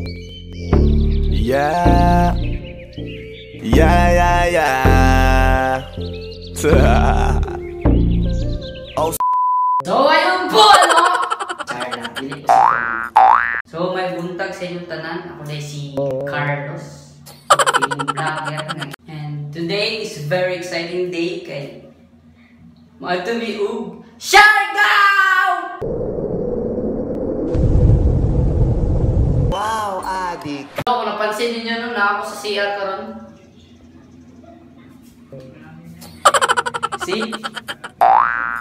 Yeah. Oh. So ayun po, ano? Char lang, dili ko sa. So may buntag sa inyong tanan. Ako na si Carlos, yung vlogger na. And today is very exciting day kay maadto mi og Siargao! Wow, adik. So, kung napansin ninyo no, na ako sa CR karon. See?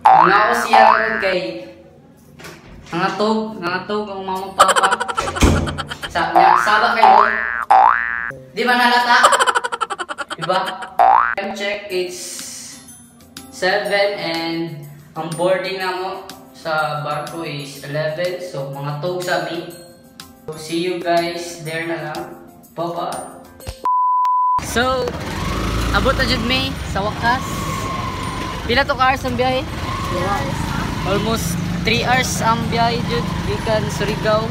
Ang ako siya karon kay nangatog ang mama papa. Sa niya, saba kayo. Di ba nalata? Di ba? Time check, it's 7 and ang boarding na mo sa barko is 11. So mga tog sa mi. So, see you guys there na lang. Bye-bye. So, abot na jud mi sa wakas. Pila to ka hours ang biyahe? 3 hours. Almost 3 hours ang biyahe jud gikan Surigao.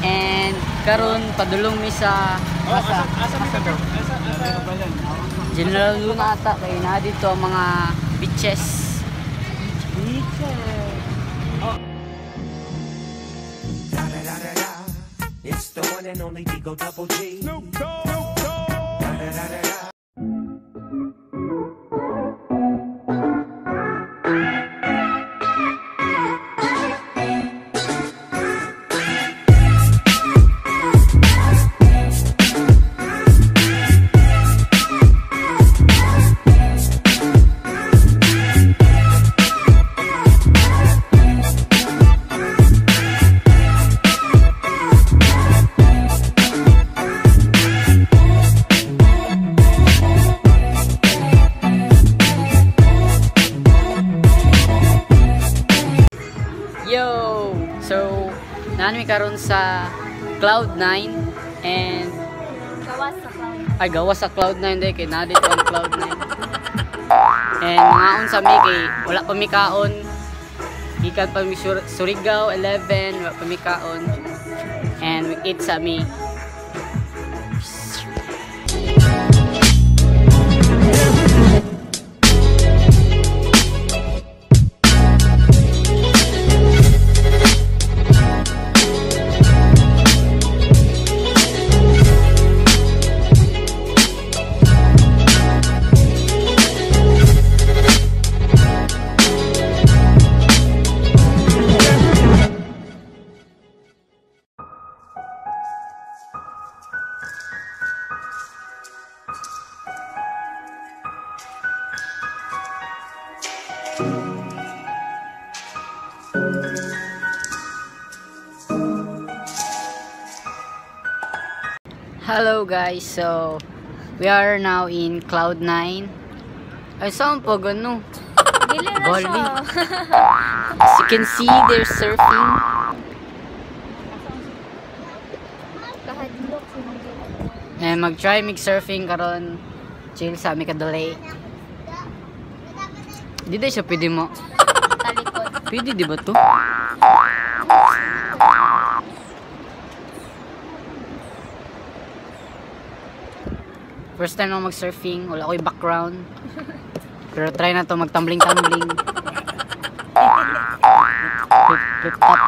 And karon padulong mi sa asa General Luna ata kay naa dito ang mga beaches. Beaches. It's the one and only D-O Double G. Snoop Dogg. Da-da-da-da-da. Yo! So, naan mi karon sa Cloud9 and Gawas sa Cloud. Ay, gawas sa Cloud9 day kay naa dito ang Cloud9. And mangaon sa mi kay wala pa mi kaon. Gikan pa mi Surigao 11, wala pa mi kaon. And we eat sa mi. Hello guys, so we are now in Cloud9. Ay, saan po gano? Dili na Bali. siya. As you can see, they're surfing. Kahadlok sa mga. And mag-try mig surfing karon. Chill sa mi kadali. Di dai siya pwede mo. Talikod. Pwede di ba to? First time na mag-surfing, wala ko'y background. Pero try na to magtumbling-tumbling. Flip, flip top.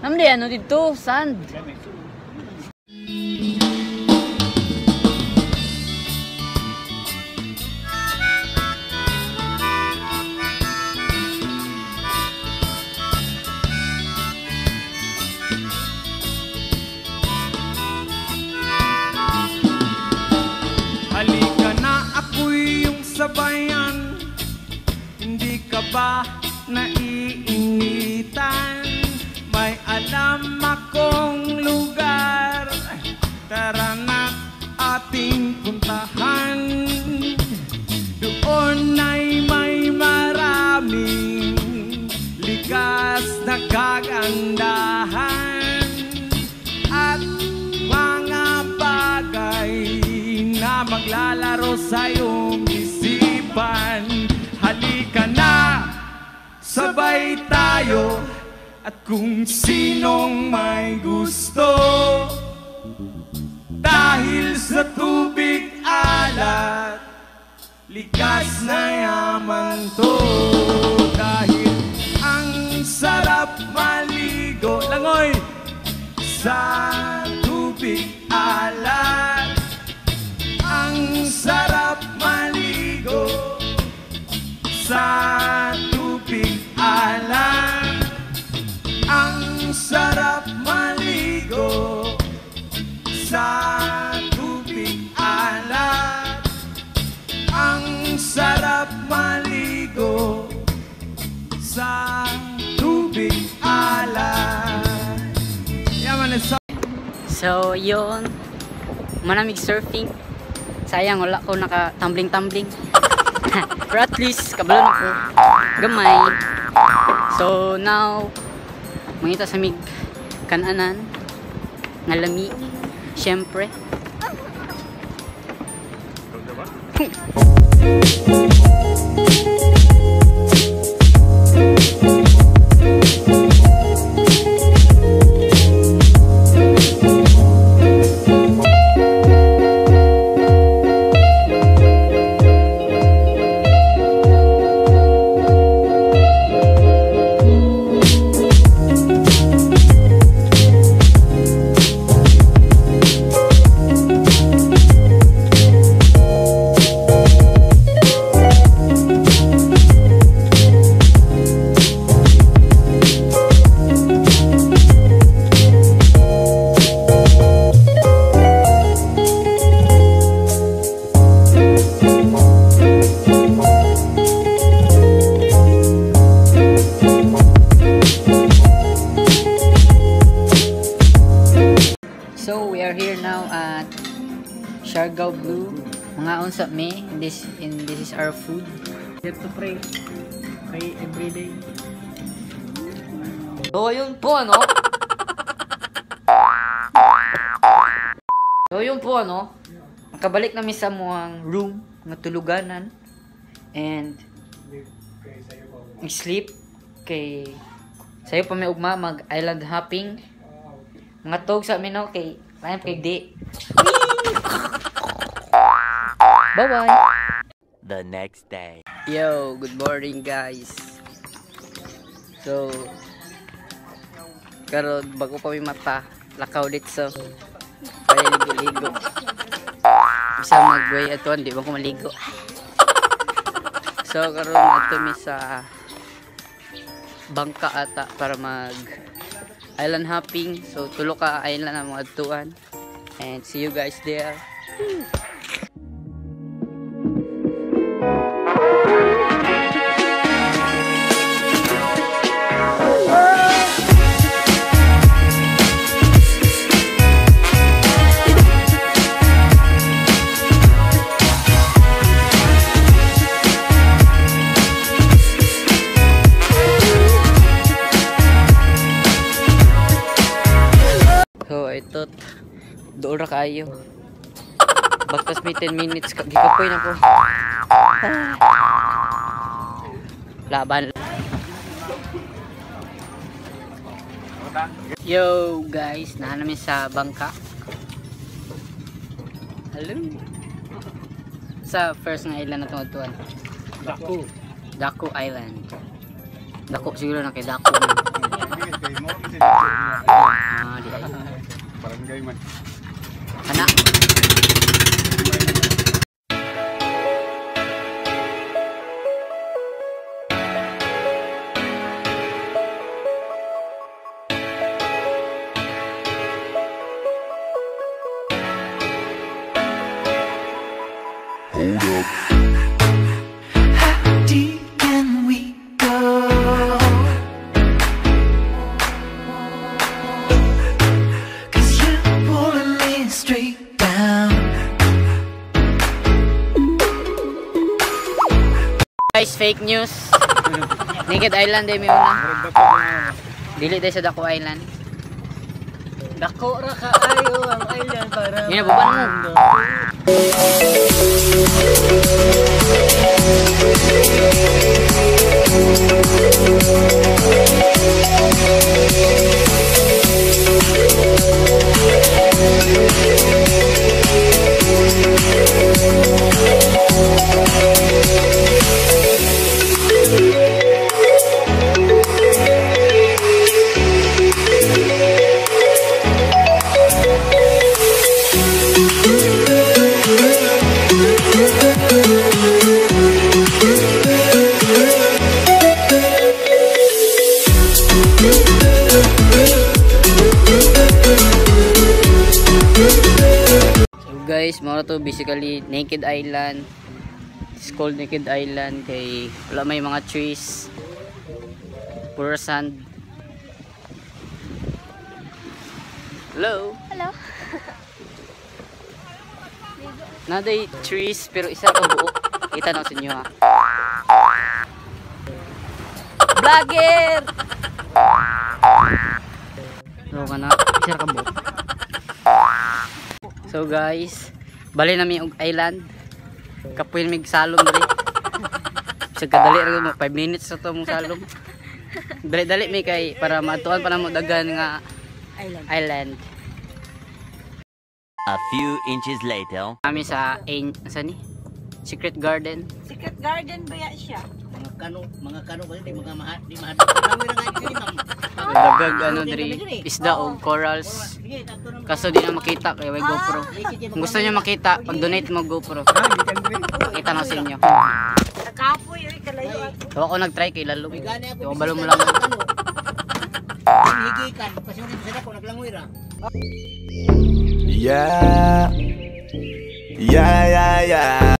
Namdi ano dito? Sand. Halika na, ako'y iyong sabayan. Hindi ka ba naiinitan? May alam akong lugar. Tara na ating puntahan. Doon ay may maraming likas na kagandahan at mga bagay na maglalaro sa iyong isipan. Halika na, sabay tayo. At kung sinong may gusto, Sa tubig alat, likas na yaman to. Dahil ang sarap maligo, langoy, sa tubig alat. Ang sarap maligo sa tubig alat. Ang sarap maligo sa tubig alat. Ang sarap maligo sa tubig alat. Yaman na sa So, yun. Manamig surfing. Sayang, wala ko naka-tumbling-tumbling. Pero at least, kabalo na ko. Gamay. So, now, mangita sa mig kananan. Nga lami. Siyempre. So, we are here now at Siargao Blue. Mga unsa me, this is our food. You have to pray. Pray every day. So, ayun po, ano? So, ayun po, ano? Nakabalik namin sa muang room, nga tuluganan. And, sleep. Kay, sayo pa may ugma, mag-island hopping. Mga tog sa amin, no? Kay, lain kay di. Bye-bye! The next day. Yo, good morning guys. So, karon bago pa mi mata, lakaw dito. Paligo-ligo. Bisa magway atuan, di ba ko maligo. So, karon adto mi sa bangka ata para mag island hopping. So, tulo ka island ang mga adtuan. And see you guys there. So, ito, doon ra kayo. Bagtas may 10 minutes, gikapoy na ko. Laban. Yo guys, naa namin sa bangka. Hello. Sa first nga island na tungod-tuan. Dako. Dako Island. Dako siguro na kay Dako. Ah, di ay. Barangay man. Ana. Hold up. How deep can we go? 'Cause you're pulling me straight down. Guys, fake news. Naked Island ay may una. Dili tayo sa Dako Island. Dako ra kaayo ang island para Yun na, baba na mo. Guys, mao to basically Naked Island. It's called Naked Island kay wala may mga trees. Puro sand. Hello. Hello. Naday trees pero isa ka buo. Kita na sa inyo ha. Vlogger! So kana, isa ka buo. So guys, bali na mi og island. Kapuin mig salom diri. Sa kadali ra mo 5 minutes ra to mong salom. Dali-dali mi kay para maatuan pa namo dagan nga Island. Island. A few inches later. Kami sa sa ni? Secret Garden. Secret Garden ba ya siya? Mga kano kasi di mga mahal, di mahal. Langoy ra kayo diri, ma'am. Dagag ano diri isda og corals. Kaso di na makita kay way GoPro. Kung gusto niyo makita, pag-donate mo GoPro. Kita na sa inyo. Nakapoy, oy, kalayo ako. So ako nag-try kay lalo. May gani ako. Di ko balo mo lang. Higikan, pasiunin sa dako naglangoy ra. Yeah. Yeah.